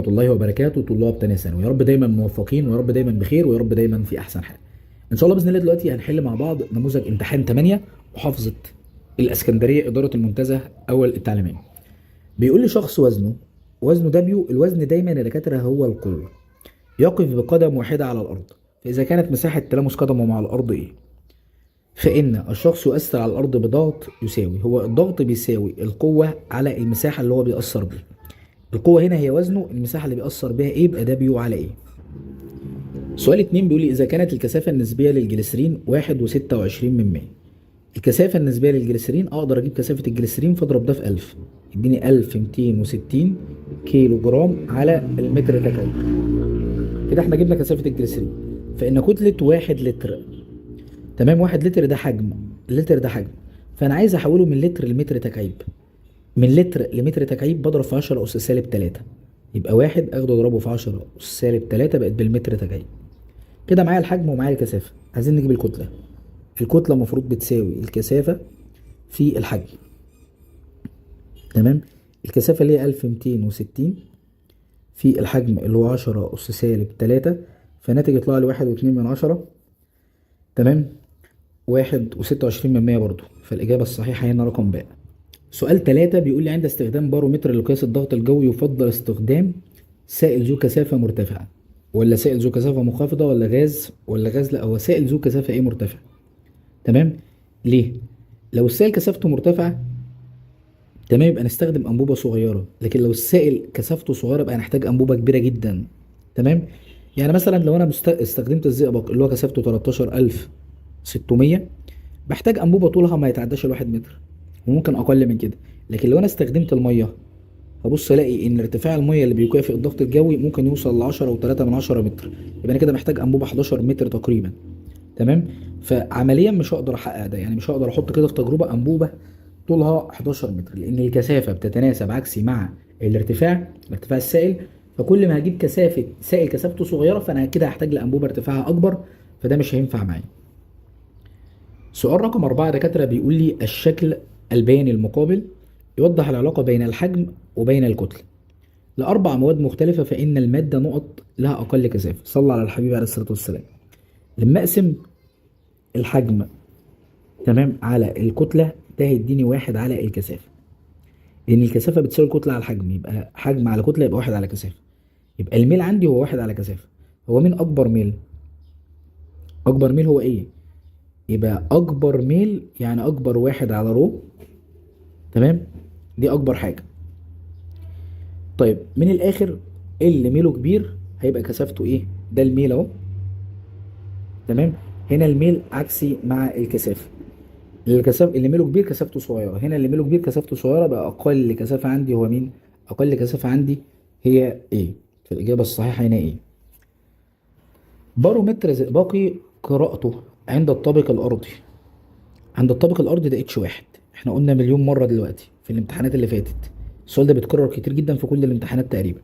الله وبركاته طلاب تانية ثانوي، يا رب دايما موفقين، ويا رب دايما بخير، ويا رب دايما في احسن حال. ان شاء الله باذن الله دلوقتي هنحل مع بعض نموذج امتحان 8 محافظة الاسكندرية ادارة المنتزه اول التعليمية. بيقول لي شخص وزنه W، الوزن دايما يا دكاترة هو القوة، يقف بقدم واحدة على الارض، فاذا كانت مساحة تلامس قدمه مع الارض ايه؟ فإن الشخص يؤثر على الأرض بضغط يساوي، هو الضغط بيساوي القوة على المساحة اللي هو بيأثر بيها. القوة هنا هي وزنه، المساحة اللي بيأثر بيها ايه؟ يبقى W على A. سؤال 2 بيقول لي إذا كانت الكثافة النسبية للجليسرين 1.26، الكثافة النسبية للجليسرين أقدر أجيب كثافة الجليسرين فأضرب ده في 1000 يديني 1260 كيلو جرام على المتر تكعيب. كده احنا جبنا كثافة الجليسرين. فإن كتلة 1 لتر، تمام، 1 لتر ده حجم، اللتر ده حجم، فأنا عايز أحوله من لتر لمتر تكعيب. من لتر لمتر تكعيب بضرب في 10 أس سالب 3، يبقى 1 اخده اضربه في 10 أس سالب 3 بقت بالمتر تكعيب. كده معايا الحجم ومعايا الكثافة، عايزين نجيب الكتلة. الكتلة المفروض بتساوي الكثافة في الحجم، تمام. الكثافة اللي هي 1260 في الحجم اللي هو 10 أس سالب 3، فالناتج يطلع لي 1.2، تمام، 1.26 برضو. فالإجابة الصحيحة هنا رقم باء. سؤال 3 بيقول لي عند استخدام بارومتر لقياس الضغط الجوي يفضل استخدام سائل ذو كثافة مرتفعة ولا سائل ذو كثافة منخفضة ولا غاز ولا غاز؟ لا، هو سائل ذو كثافة ايه؟ مرتفعة. تمام، ليه؟ لو السائل كثافته مرتفعة، تمام، يبقى نستخدم أنبوبة صغيرة، لكن لو السائل كثافته صغيرة يبقى نحتاج أنبوبة كبيرة جدا. تمام، يعني مثلا لو أنا استخدمت الزئبق اللي هو كثافته 13600 بحتاج أنبوبة طولها ما يتعداش الواحد متر وممكن أقل من كده. لكن لو أنا استخدمت المية هبص ألاقي إن ارتفاع المية اللي بيكافئ الضغط الجوي ممكن يوصل ل10.3 متر، يبقى أنا كده محتاج أنبوبة 11 متر تقريبا. تمام، فعمليا مش هقدر أحقق ده، يعني مش هقدر أحط كده في تجربة أنبوبة طولها 11 متر، لأن الكثافة بتتناسب عكسي مع الارتفاع، ارتفاع السائل، فكل ما هجيب كثافة سائل كثافته صغيرة فأنا كده هحتاج لأنبوبة ارتفاعها أكبر، فده مش هينفع معايا. سؤال رقم 4 دكاترة بيقول لي الشكل البياني المقابل يوضح العلاقة بين الحجم وبين الكتلة لأربع مواد مختلفة، فإن المادة نقط لها أقل كثافة. صلى على الحبيب عليه الصلاة والسلام. لما أقسم الحجم، تمام، على الكتلة ده هيديني 1 على الكثافة، لأن الكثافة بتساوي الكتلة على الحجم، يبقى حجم على كتلة يبقى 1 على كثافة، يبقى الميل عندي هو 1 على كثافة. هو مين أكبر ميل؟ أكبر ميل هو إيه؟ يبقى أكبر ميل يعني أكبر 1 على rho، تمام، دي أكبر حاجة. طيب من الآخر اللي ميله كبير هيبقى كثافته إيه؟ ده الميل أهو، تمام، هنا الميل عكسي مع الكثافة، الكثافة اللي ميله كبير كثافته صغيرة، هنا اللي ميله كبير كثافته صغيرة، بقى أقل كثافة عندي هو مين؟ أقل كثافة عندي هي إيه؟ فالإجابة الصحيحة هنا إيه؟ بارومتر زئبقي قراءته عند الطابق الأرضي، عند الطابق الأرضي ده H 1، احنا قلنا مليون مرة دلوقتي في الامتحانات اللي فاتت، السؤال ده بيتكرر كتير جدا في كل الامتحانات تقريبا.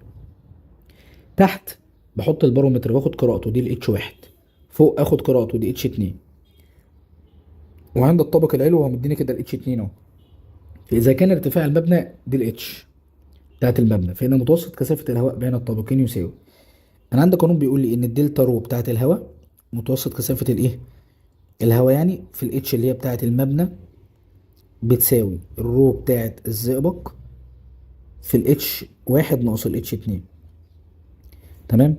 تحت بحط البارومتر واخد قراءته دي ال H 1، فوق اخد قراءته دي H 2، وعند الطابق العلوي هو مديني كده ال H 2 اهو. فإذا كان ارتفاع المبنى دي ال H بتاعت المبنى، فإن متوسط كثافة الهواء بين الطابقين يساوي، أنا عندي قانون بيقول لي إن ال delta rho بتاعت الهواء متوسط كثافة الإيه؟ الهواء يعني في ال H اللي هي بتاعت المبنى بتساوي ال rho بتاعت الزئبق في ال H 1 ناقص ال H 2. تمام،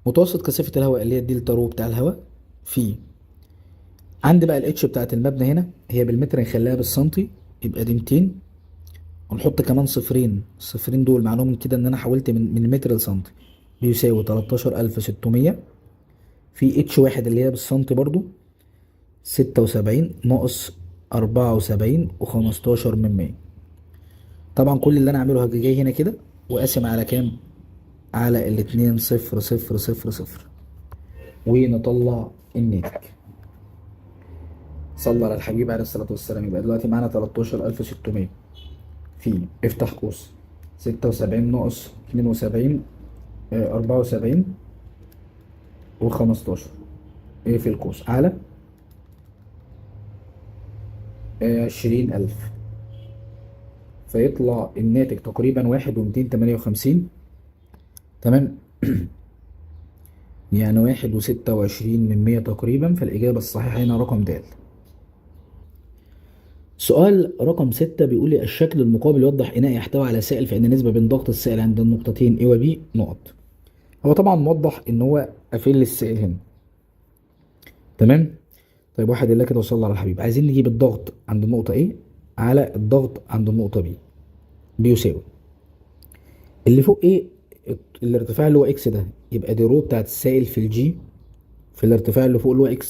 متوسط كثافة الهواء اللي هي ال delta rho بتاع الهواء في عندي بقى ال H بتاعت المبنى هنا هي بالمتر نخليها بالسنتي يبقى دي 200، ونحط كمان صفرين، الصفرين دول معناهم كده ان انا حولت من متر لسنتي، بيساوي 13600 في H 1 اللي هي بالسنتي برضو 76 ناقص 74.15. طبعا كل اللي انا اعمله هاجي جاي هنا كده وقاسم على كام؟ على الاتنين صفر صفر صفر صفر، ونطلع الناتج. صلى على الحبيب عليه الصلاة والسلام. يبقى دلوقتي معانا 13600 في افتح قوس 76 ناقص 72، 74.15، ايه في القوس على 20000، فيطلع الناتج تقريبا 1.258. تمام. يعني 1.26 تقريبا، فالإجابة الصحيحة هنا رقم د. سؤال رقم 6 بيقول لي الشكل المقابل يوضح إناء يحتوي على سائل، فإن النسبة بين ضغط السائل عند النقطتين A و B نقط. هو طبعا موضح إن هو قافل لي السائل هنا. تمام. طيب واحد الله كده وصلى على الحبيب. عايزين نجيب الضغط عند النقطة A على الضغط عند النقطة B بيساوي اللي فوق A الارتفاع اللي هو X ده، يبقى دي rho بتاعت السائل في ال g في الارتفاع اللي فوق اللي هو X.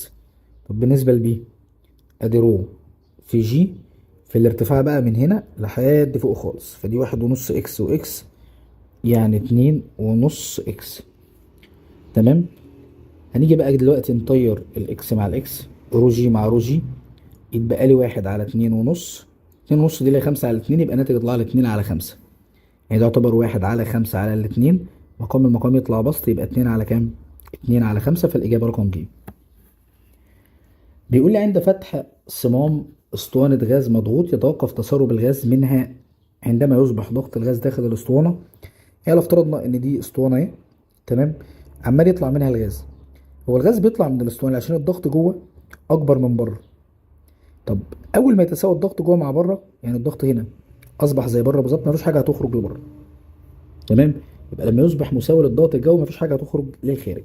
طب بالنسبة ل B ادي rho في g في الارتفاع بقى من هنا لحد فوق خالص، فدي 1.5 X و X يعني 2.5 X. تمام. هنيجي بقى دلوقتي نطير ال X مع ال X، rho g مع rho g، يتبقى لي 1 على 2.5، 2.5 دي اللي هي 5 على 2، يبقى الناتج يطلع لي 2 على 5، يعني ده يعتبر 1 على 5 على الاتنين، مقام المقام يطلع بسط، يبقى 2 على كام؟ 2 على 5، فالإجابة رقم ج. بيقول لي عند فتح صمام اسطوانة غاز مضغوط يتوقف تسرب الغاز منها عندما يصبح ضغط الغاز داخل الاسطوانة. يعني لو افترضنا ان دي اسطوانة اهي، تمام، عمال يطلع منها الغاز. هو الغاز بيطلع من الاسطوانة عشان الضغط جوه اكبر من بره. طب اول ما يتساوى الضغط جوه مع بره، يعني الضغط هنا اصبح زي بره بالظبط، مفيش حاجة هتخرج لبره. تمام، يبقى لما يصبح مساوي للضغط الجوي مفيش حاجة هتخرج للخارج.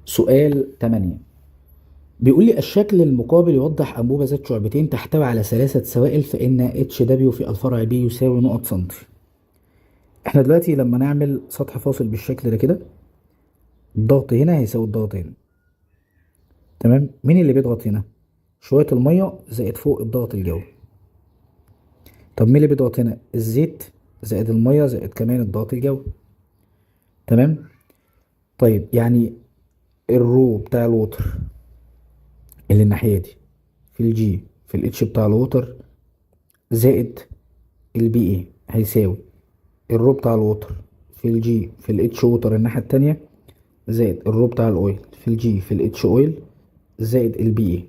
سؤال 8 بيقول لي الشكل المقابل يوضح أنبوبة ذات شعبتين تحتوي على 3 سوائل، فإن HW في الفرع B يساوي نقط سنتي. احنا دلوقتي لما نعمل سطح فاصل بالشكل ده كده، الضغط هنا هيساوي الضغط هنا. تمام، مين اللي بيضغط هنا؟ شوية المية زائد فوق الضغط الجوي. طب مين اللي بيضغط هنا؟ الزيت زائد المية زائد كمان الضغط الجوي. تمام. طيب يعني ال rho بتاع ال water اللي الناحية دي في ال g في ال H بتاع ال water زائد ال PA هيساوي ال rho بتاع ال water في ال g في ال H water الناحية التانية زائد ال rho بتاع ال oil في ال g في ال H oil زائد ال PA.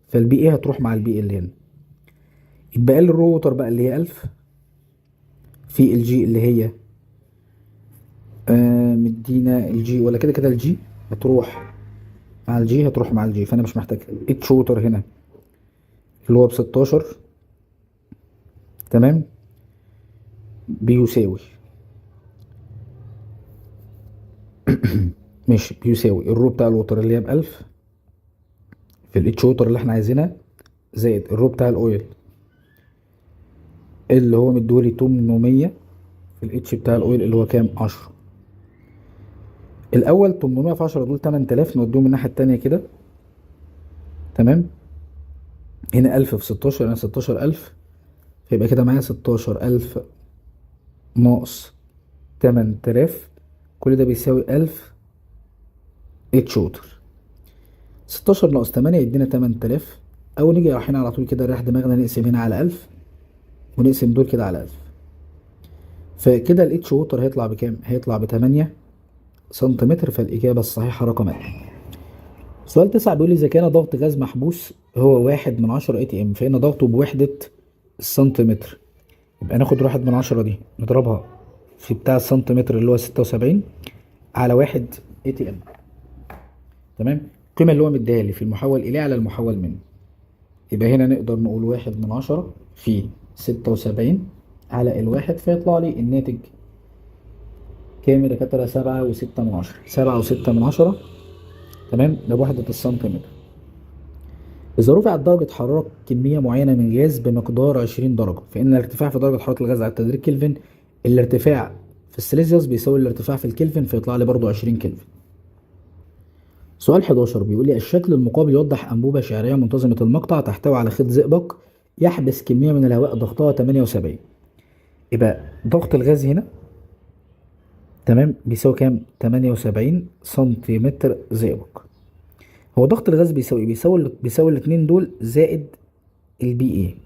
فال PA هتروح مع ال PA اللي هنا، يتبقى لي ال rho water بقى اللي هي 1000 في ال g اللي هي مدينا ال g، ولا كده كده ال g هتروح مع ال g، هتروح مع ال g، فانا مش محتاج H water هنا اللي هو ب16. تمام، بيساوي ماشي، بيساوي ال rho بتاع ال water اللي هي ب1000 في ال H water اللي احنا عايزينها زائد ال rho بتاع ال oil اللي هو مديهولي 800 في ال H بتاع ال oil اللي هو كام؟ 10. الاول 800 في 10 دول 8000، نوديهم الناحية التانية كده. تمام، هنا 1000 في 16 يعني 16000، فيبقى كده معايا 16000 ناقص 8000، كل ده بيساوي 1000 H water. 16 ناقص 8 يدينا 8000، او نيجي رايحين على طول كده نريح دماغنا، نقسم هنا على 1000 ونقسم دول كده على 1000، فكده ال H water هيطلع بكام؟ هيطلع ب8 سنتيمتر، فالإجابة الصحيحة رقم أ. سؤال 9 بيقول لي إذا كان ضغط غاز محبوس هو 1 من 10 ATM، فإن ضغطه بوحدة السنتيمتر. يبقى ناخد 1 من 10 دي نضربها في بتاع السنتيمتر اللي هو 76 على 1 ATM. تمام، القيمة اللي هو مديها لي في المحول إليه على المحول منه. يبقى هنا نقدر نقول 1 من 10 في 76 على الواحد، فيطلع لي الناتج كام يا دكاترة؟ 7.6، 7.6. تمام، ده بوحدة السنتيمتر. إذا رفعت درجة حرارة كمية معينة من غاز بمقدار 20 درجة، فإن الارتفاع في درجة حرارة الغاز على التدريج كلفن، الارتفاع في السيليزيوس بيساوي الارتفاع في الكلفن، فيطلع لي برضو 20 كلفن. سؤال 11 بيقول لي الشكل المقابل يوضح أنبوبة شعرية منتظمة المقطع تحتوي على خيط زئبق يحبس كمية من الهواء ضغطها 78. يبقى ضغط الغاز هنا تمام بيساوي كام؟ 78 سنتيمتر زئبق. هو ضغط الغاز بيساوي ايه؟ بيساوي الاتنين دول زائد ال PA.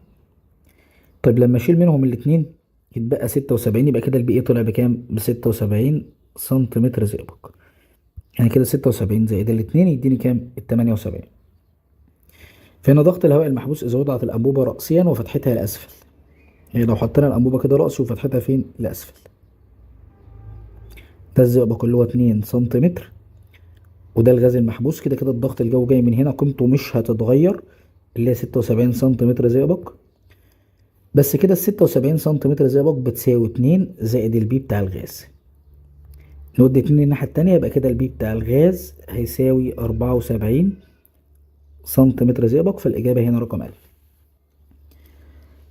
طيب لما اشيل منهم الاتنين يتبقى 76، يبقى كده ال PA طلع بكام؟ ب76 سنتيمتر زئبق. يعني كده 76 زائد الاتنين يديني كام؟ ال 78. فهنا ضغط الهواء المحبوس إذا وضعت الأنبوبة رأسيا وفتحتها لأسفل. يعني لو حطينا الأنبوبة كده رأسي وفتحتها فين؟ لأسفل. ده الزئبق اللي هو 2 سنتيمتر، وده الغاز المحبوس. كده كده الضغط الجوي جاي من هنا، قيمته مش هتتغير اللي هي 76 سنتيمتر زئبق. بس كده ال 76 سنتيمتر زئبق بتساوي 2 زائد ال P بتاع الغاز. نودي 2 الناحية التانية، يبقى كده ال P بتاع الغاز هيساوي 74 سنتيمتر زئبق. فالإجابة هنا رقم ألف.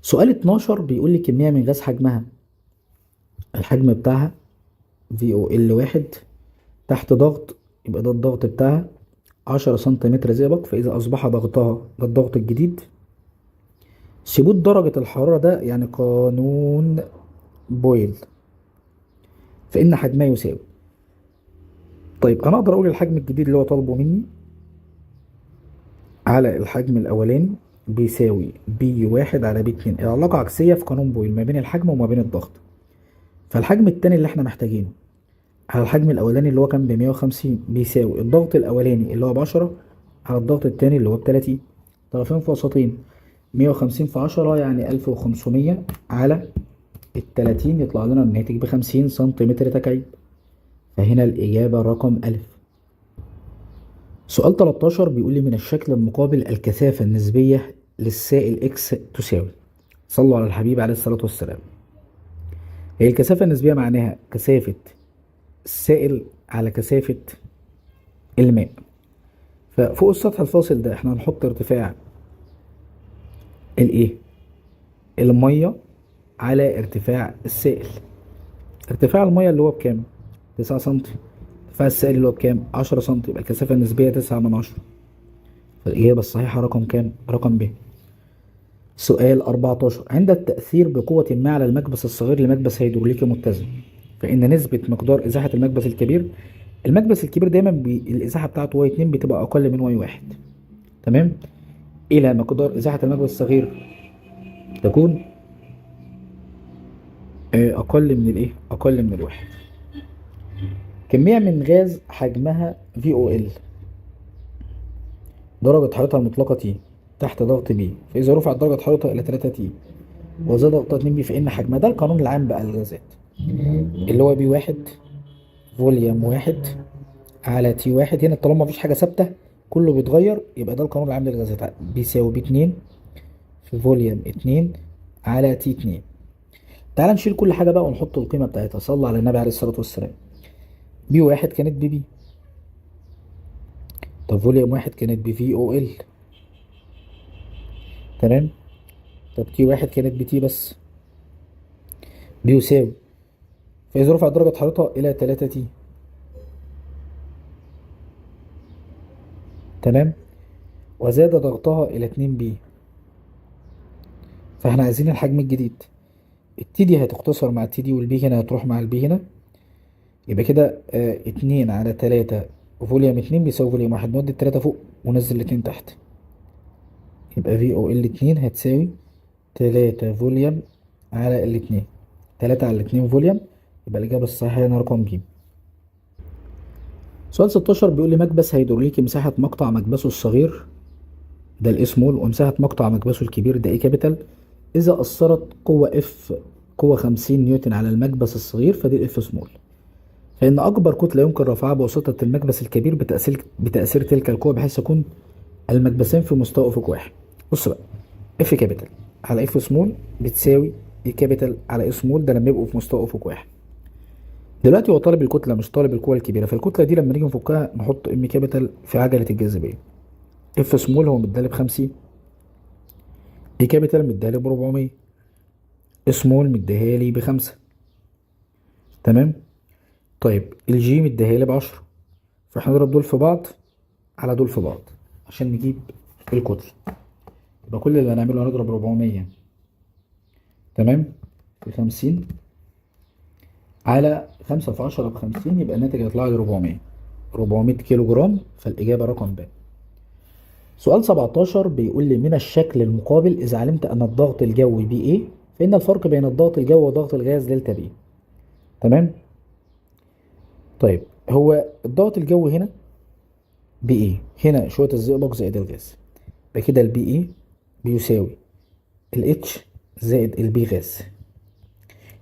سؤال 12 بيقول لي كمية من غاز حجمها، الحجم بتاعها VOL 1 تحت ضغط، يبقى ده الضغط بتاعها 10 سنتيمتر زئبق. فإذا أصبح ضغطها ده الضغط الجديد. ثبوت درجة الحرارة ده يعني قانون بويل، فإن حجمها يساوي. طيب أنا أقدر أقول الحجم الجديد اللي هو طالبه مني على الحجم الأولاني بيساوي P 1 على P 2، العلاقة عكسية في قانون بويل ما بين الحجم وما بين الضغط. فالحجم التاني اللي احنا محتاجينه على الحجم الأولاني اللي هو كان بمية وخمسين بيساوي الضغط الأولاني اللي هو ب10 على الضغط التاني اللي هو بتلاتين، طرفين في وسطين، 150 في 10 يعني 1500 على التلاتين، يطلع لنا الناتج بخمسين سنتيمتر تكعيب. فهنا الإجابة رقم ألف. سؤال 13 بيقول لي من الشكل المقابل الكثافة النسبية للسائل X تساوي. صلوا على الحبيب عليه الصلاة والسلام. هي الكثافة النسبية معناها كثافة السائل على كثافة الماء. ففوق السطح الفاصل ده احنا هنحط ارتفاع الايه؟ المية على ارتفاع السائل. ارتفاع المية اللي هو بكام؟ 9 سنتي. ارتفاع السائل اللي هو بكام؟ 10 سنتي. يبقى الكثافة النسبية 9 من 10. فالإجابة الصحيحة رقم كام؟ رقم ب. سؤال 14 عند التأثير بقوة ما على المكبس الصغير لمكبس هيدروليكي متزن، فإن نسبة مقدار إزاحة المكبس الكبير، المكبس الكبير دايما الإزاحة بتاعته Y 2 بتبقى أقل من Y 1، تمام؟ إلى مقدار إزاحة المكبس الصغير تكون أقل من الإيه؟ أقل من الواحد. كمية من غاز حجمها VOL درجة حرارتها المطلقة T تحت ضغط P، فإذا رفعت درجة حرارتها إلى 3 T وزاد ضغطها 2 P فإن حجمها، ده القانون العام بقى للغازات اللي هو P 1 volume 1 على T 1. هنا طالما مفيش حاجة ثابتة كله بيتغير، يبقى ده القانون العام للغازات بيساوي P 2 في volume 2 على T 2. تعال نشيل كل حاجة بقى ونحط القيمة بتاعتها. صلى على النبي عليه الصلاة والسلام. P 1 كانت ب P، طب volume 1 كانت ب VOL، تمام؟ طب T 1 كانت ب T بس، بيساوي، فإذا رفعت درجة حرارتها إلى 3 T، تمام؟ وزاد ضغطها إلى 2 P، فإحنا عايزين الحجم الجديد. ال T دي هتختصر مع ال T دي، وال P هنا هتروح مع ال P هنا، يبقى كده، 2 على 3 volume 2 بيساوي volume 1. نودي التلاتة فوق ونزل الاتنين تحت، يبقى VOL 2 هتساوي 3 volume على الاتنين، 3 على الاتنين volume. يبقى الإجابة الصحيحة هنا رقم ج. سؤال 16 بيقول لي مكبس هيدروليكي مساحة مقطع مكبسه الصغير ده ال A small، ومساحة مقطع مكبسه الكبير ده A capital. إذا أثرت قوة F قوة 50 نيوتن على المكبس الصغير فدي ال F small، فإن أكبر كتلة يمكن رفعها بواسطة المكبس الكبير بتأثير تلك القوة بحيث يكون المكبسين في مستوى أفق واحد. بص بقى، F capital على F small بتساوي A capital على A small، ده لما يبقوا في مستوى أفق واحد. دلوقتي هو طالب الكتلة مش طالب القوة الكبيرة، فالكتلة دي لما نيجي نفكها نحط M capital في عجلة الجاذبية. F small هو مديها لي ب 50، A capital مديها لي ب 400، A small مديها لي ب5، تمام؟ طيب ال G مديها لي ب10، فاحنا نضرب دول في بعض على دول في بعض عشان نجيب الكتلة. يبقى كل اللي هنعمله هنضرب 400، تمام، في 50 على 5 في 10 ب50، يبقى الناتج هيطلع لي 400 كيلو جرام. فالإجابة رقم ب. سؤال 17 بيقول لي من الشكل المقابل إذا علمت أن الضغط الجوي P A فإن الفرق بين الضغط الجوي وضغط الغاز delta P، تمام؟ طيب هو الضغط الجوي هنا P A، هنا شوية الزئبق زائد الغاز، يبقى كده ال P A بيساوي ال H زائد ال P غاز.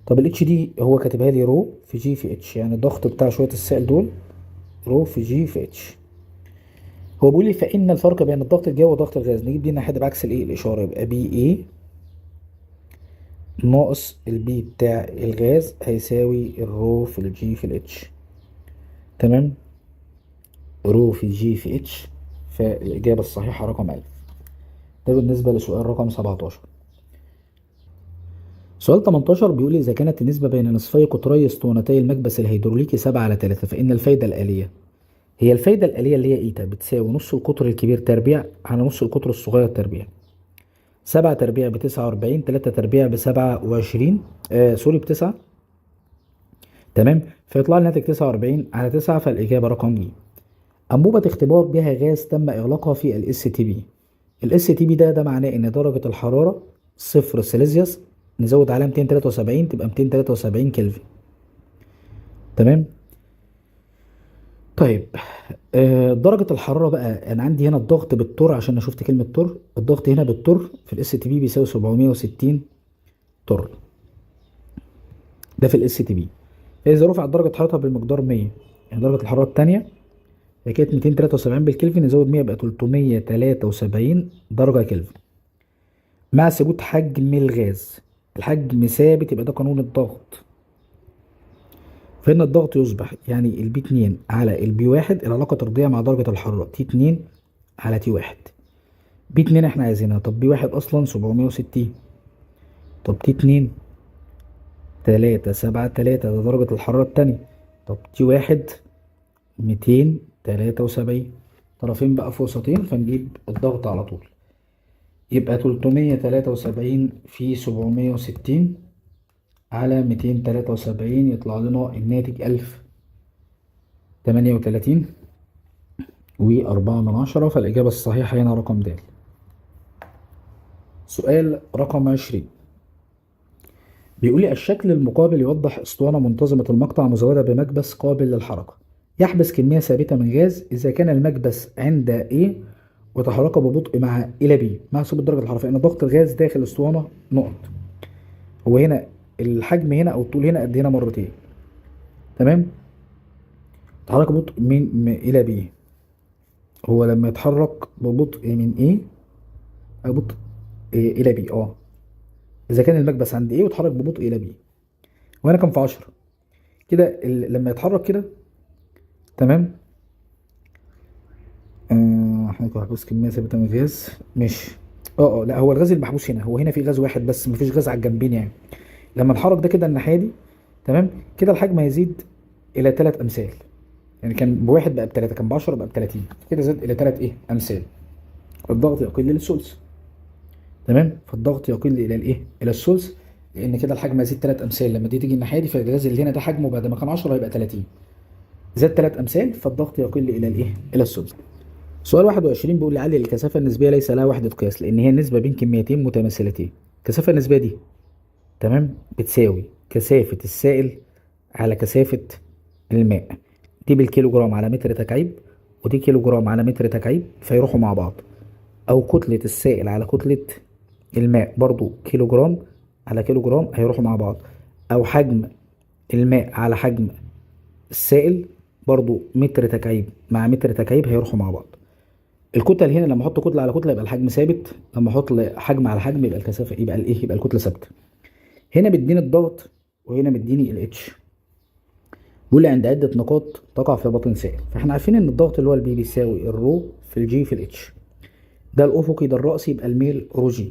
طب ال H دي هو كاتبها لي rho في g في h، يعني الضغط بتاع شوية السائل دول rho في g في h. هو بيقول لي فإن الفرق بين الضغط الجوي وضغط الغاز، نجيب دي الناحية بعكس الايه؟ الإشارة، يبقى P A ناقص ال P بتاع الغاز هيساوي ال rho في ال g في ال h. تمام، rho في g في h، فالإجابة الصحيحة رقم ألف. ده بالنسبة لسؤال رقم 17. سؤال 18 بيقول إذا كانت النسبة بين نصفي قطري اسطوانتي المكبس الهيدروليكي 7 على 3، فإن الفايدة الآلية هي، الفايدة الآلية اللي هي eta بتساوي نص القطر الكبير تربيع على نص القطر الصغير تربيع. 7 تربيع ب49، 3 تربيع ب27، sorry ب9. تمام، فيطلع لنا ناتج 49 على 9، فالإجابة رقم ج. أنبوبة اختبار بها غاز تم إغلاقها في ال STP. ال STP ده معناه إن درجة الحرارة 0 سيليزيوس نزود عليها 273 تبقى 273 كلفن. تمام، طيب درجة الحرارة بقى، أنا عندي هنا الضغط بالتور عشان أنا شفت كلمة تور، الضغط هنا بالتور في ال STP بيساوي 760 تور، ده في ال STP. فإذا رفعت درجة حرارتها بالمقدار 100، يعني درجة الحرارة التانية هي كانت 273 بالكلفن، نزود 100 يبقى 373 درجة كلفن، مع ثبوت حجم الغاز، الحجم ثابت، يبقى ده قانون الضغط. فإن الضغط يصبح يعني ال P 2 على ال P 1 العلاقة طردية مع درجة الحرارة T 2 على T 1. P 2 احنا عايزينها، طب P 1 أصلا 760، طب T 2 373 ده درجة الحرارة التانية، طب T 1 273، طرفين بقى في وسطين، فنجيب الضغط على طول، يبقى 373 في 760 على 273، يطلع لنا الناتج 1038.4، فالإجابة الصحيحة هنا رقم د. سؤال رقم 20 بيقول لي الشكل المقابل يوضح اسطوانة منتظمة المقطع مزودة بمكبس قابل للحركة يحبس كمية ثابتة من غاز، إذا كان المكبس عند A وتحرك ببطء مع إلى B مع ثبوت درجة الحرارة، فإن ضغط الغاز داخل الاسطوانة نقط. هو هنا الحجم هنا أو الطول هنا قد هنا مرتين. تمام، تحرك ببطء من إلى B، هو لما يتحرك ببطء من A أو بطء إلى B، إذا كان المكبس عند A وتحرك ببطء إلى B، وهنا كان في 10 كده، لما يتحرك كده. تمام، احنا محبوس كمية ثابتة من الغاز، ماشي. لا هو الغاز المحبوس هنا، هو هنا في غاز واحد بس، مفيش غاز على الجنبين، يعني لما نحرك ده كده الناحية دي، تمام كده الحجم هيزيد إلى 3 أمثال، يعني كان بواحد بقى ب3، كان ب10 بقى ب30، كده زاد إلى 3 إيه أمثال. الضغط يقل للثلث. تمام، فالضغط يقل إلى الإيه؟ إلى الثلث، لأن كده الحجم هيزيد 3 أمثال لما دي تيجي الناحية دي، فالغاز اللي هنا ده حجمه بعد ما كان 10 هيبقى 30، زاد 3 أمثال، فالضغط يقل إلى الإيه؟ إلى الثلث. سؤال 21 بيقول لي علل الكثافة النسبية ليس لها وحدة قياس، لأن هي النسبة بين كميتين متماثلتين. الكثافة النسبية دي تمام بتساوي كثافة السائل على كثافة الماء، دي بالكيلو جرام على متر تكعيب ودي كيلو جرام على متر تكعيب، فيروحوا مع بعض، أو كتلة السائل على كتلة الماء برضو كيلو جرام على كيلو جرام هيروحوا مع بعض، أو حجم الماء على حجم السائل برضو متر تكعيب مع متر تكعيب هيروحوا مع بعض. الكتل هنا لما احط كتلة على كتلة يبقى الحجم ثابت، لما احط حجم على حجم يبقى الكثافة، يبقى الايه، يبقى الكتلة ثابتة. هنا بيديني الضغط وهنا مديني ال H. بيقول لي عند عده نقاط تقع في باطن سائل، فاحنا عارفين ان الضغط اللي هو ال P بيساوي ال rho في ال g في ال H، ده الافقي ده الرأسي، يبقى الميل rho g.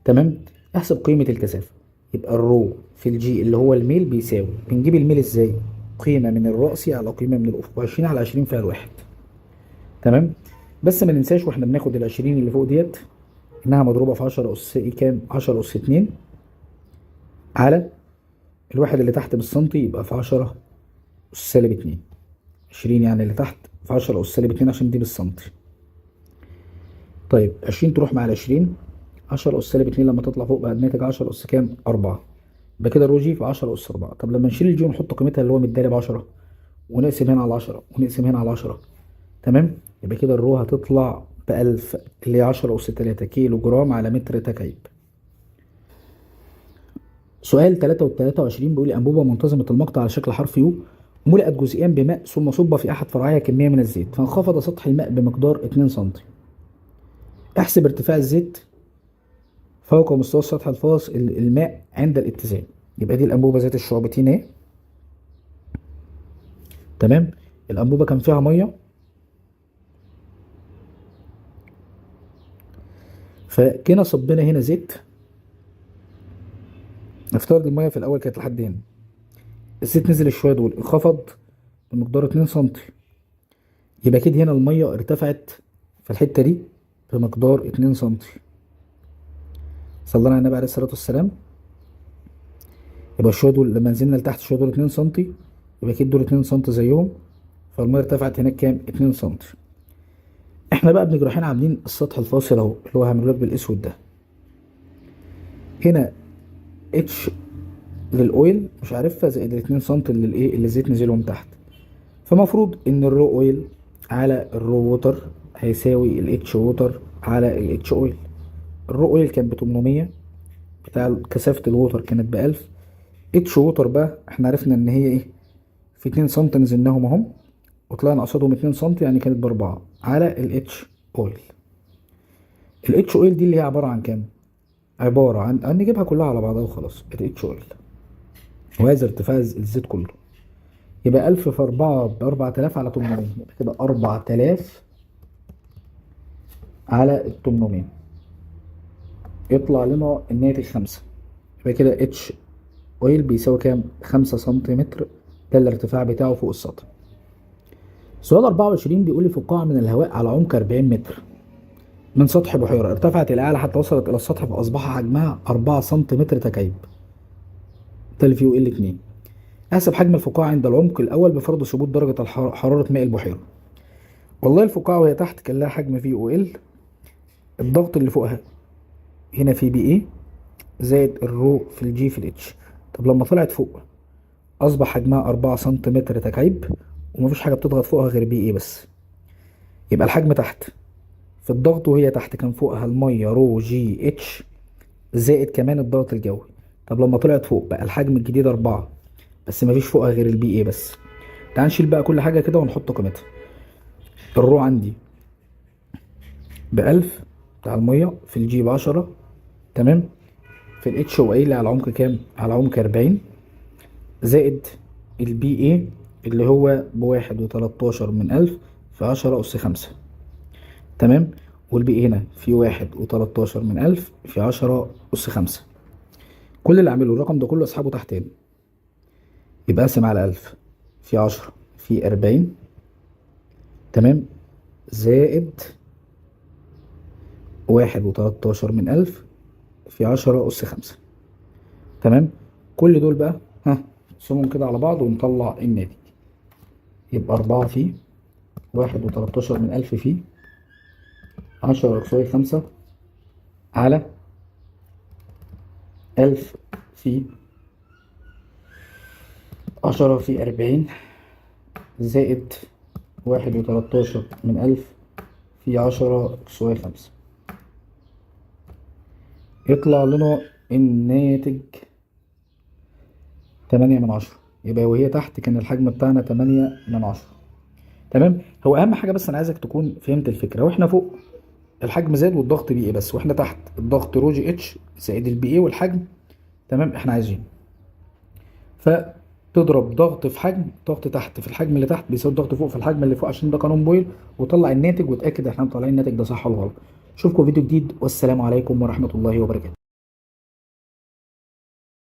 تمام، احسب قيمة الكثافة، يبقى ال rho في ال g اللي هو الميل بيساوي، بنجيب الميل ازاي؟ قيمة من الرأسي على قيمة من الافق، 20 على 20 فيها الواحد. تمام، بس ما ننساش واحنا بناخد ال 20 اللي فوق ديت انها مضروبة في 10 اس ايه كام؟ 10 اس 2 على الواحد اللي تحت بالسنتي، يبقى في 10 اس سالب 2، 20 يعني اللي تحت في 10 اس سالب 2 عشان دي بالسنتي. طيب 20 تروح مع ال 20، 10 اس سالب 2 لما تطلع فوق بقى الناتج 10 اس كام؟ 4، يبقى كده rho g في 10 اس 4. طب لما نشيل ال g ونحط قيمتها اللي هو مدالي ب 10 ونقسم هنا على 10 ونقسم هنا على 10، تمام، يبقى كده ال rho هتطلع ب1000 اللي هي 10 أس 3 كيلو جرام على متر تكعيب. سؤال 23 بيقول لي انبوبة منتظمة المقطع على شكل حرف U ملئت جزئيا بماء ثم صب في احد فرعيها كمية من الزيت فانخفض سطح الماء بمقدار 2 سم. احسب ارتفاع الزيت فوق مستوى السطح الفاصل الماء عند الاتزان. يبقى دي الانبوبة ذات الشعبتين اهي. تمام. الانبوبة كان فيها مية، فكنا صبينا هنا زيت. نفترض المية في الاول كانت لحد هنا، الزيت نزل شوية دول انخفض بمقدار 2 سم، يبقى كده هنا المية ارتفعت في الحتة دي بمقدار 2 سم. صلى على النبي عليه الصلاة والسلام. يبقى شوية دول لما نزلنا لتحت شوية دول 2 سم، يبقى كده دول 2 سم زيهم، فالميه ارتفعت هناك كام؟ 2 سم. احنا بقى بنيجي رايحين عاملين السطح الفاصل اهو اللي هو هعمله لك بالاسود ده. هنا H لل oil مش عارفها زائد ال 2 سم اللي الايه اللي الزيت نزلهم تحت، فمفروض ان ال rho oil على ال rho water هيساوي ال H water على ال H oil. ال rho oil كان ب 800، بتاع كثافة ال water كانت ب 1000. H water بقى احنا عرفنا ان هي ايه، في 2 سم نزلناهم اهم وطلعنا قصادهم 2 سم، يعني كانت ب4 على ال H oil. ال H oil دي اللي هي عبارة عن كام؟ عبارة عن نجيبها كلها على بعضها وخلاص. ال H oil وهذا ارتفاع الزيت كله، يبقى 1000 في 4 ب 4000 على 800، يبقى كده 4000 على ال 800، يطلع لنا الناتج 5. يبقى كده H oil بيساوي كام؟ 5 سنتيمتر، ده الارتفاع بتاعه فوق السطح. سؤال 24 بيقول لي فقاعة من الهواء على عمق 40 متر من سطح بحيرة ارتفعت إلى أعلى حتى وصلت إلى السطح فأصبح حجمها 4 سنتيمتر تكعيب. ده ال V ol 2. احسب حجم الفقاعة عند العمق الأول بفرض ثبوت درجة حرارة ماء البحيرة. والله الفقاعة وهي تحت كان لها حجم V ol، الضغط اللي فوقها هنا في P A زائد ال rho في ال g في ال H. طب لما طلعت فوق أصبح حجمها 4 سنتيمتر تكعيب ومفيش حاجة بتضغط فوقها غير P A بس. يبقى الحجم تحت في الضغط وهي تحت كان فوقها المية rho g H زائد كمان الضغط الجوي. طب لما طلعت فوق بقى الحجم الجديد 4 بس مفيش فوقها غير ال P A بس. تعال نشيل بقى كل حاجة كده ونحط قيمتها. ال rho عندي ب1000 بتاع المية في ال g ب10، تمام، في ال H او اللي على عمق كام؟ على عمق 40 زائد ال P A اللي هو ب1.13 من 1000 في 10 أس 5، تمام، وال P هنا في 1.13 من 1000 في 10 أس 5. كل اللي أعمله الرقم ده كله أسحبه تحت هنا، يبقى أقسم على 1000 في 10 في 40، تمام، زائد 1.13 من 1000 في 10 أس 5، تمام. كل دول بقى نقسمهم كده على بعض ونطلع الناتج. يبقى 4 في 1.13 من 1000 في 10 أس 5 على 1000 في 10 في 40 زائد 1.13 من 1000 في 10 أس 5، يطلع لنا الناتج 8 من 10. يبقى وهي تحت كان الحجم بتاعنا 8 من 10، تمام. هو أهم حاجة بس أنا عايزك تكون فهمت الفكرة. وإحنا فوق الحجم زاد والضغط P A بس، وإحنا تحت الضغط rho g H زائد ال P A والحجم، تمام، إحنا عايزينه. فتضرب ضغط في حجم، ضغط تحت في الحجم اللي تحت بيساوي الضغط فوق في الحجم اللي فوق، عشان ده قانون بويل، وطلع الناتج وتأكد احنا مطلعين الناتج ده صح ولا غلط. اشوفكم فيديو جديد، والسلام عليكم ورحمة الله وبركاته.